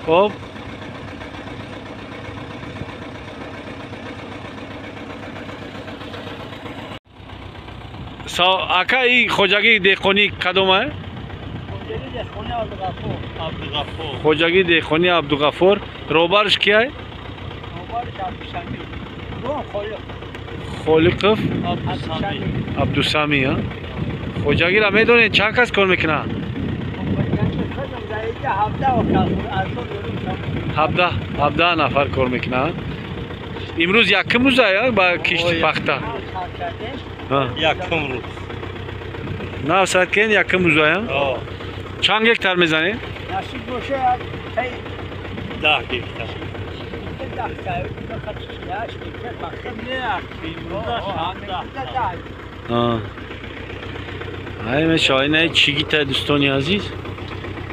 Хоб. Ака, и хоҷагии деҳқонӣ кадома? Хоҷагии деҳқонӣ Абдуғаффор. Роҳбараш кияй? Холиқов Абдусами. Хоҷагиро медонед, чанд кас кор мекунад? 17 нафар кор мекунад. Имрӯз якум рӯза ба кишти пахта? Якум рӯз. Нав сар кен якум рӯза? Чанд гектар мезанед? 10 гектар. Ай мешава, ина чигита, дӯстони азиз,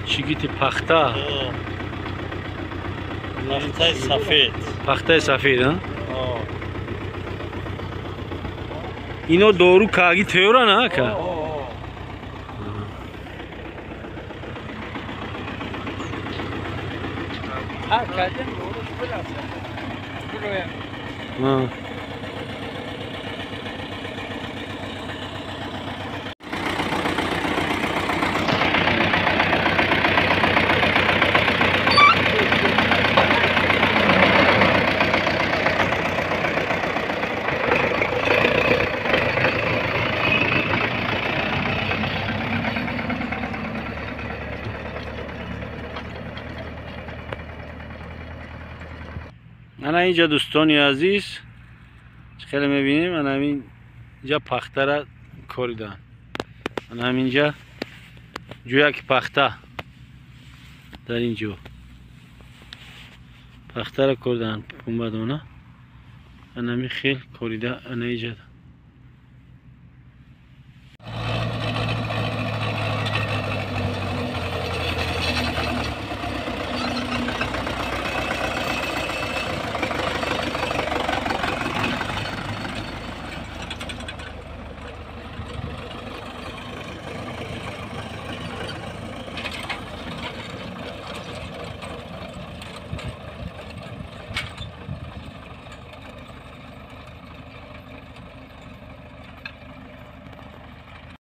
чигити пахта. Пахтаи сафед. Пахтаи сафед, а? Ино дору кааги тӯра на, ака? Ана инҷа, дӯстони азиз, хеле мебинем, ана ҳаминҷа пахтара коридан. Ана ҳаминҷа ҷӯяки пахта, дар ин ҷо пахтара коридан, пунбадона ана ҳамин хел корида, ана инҷа.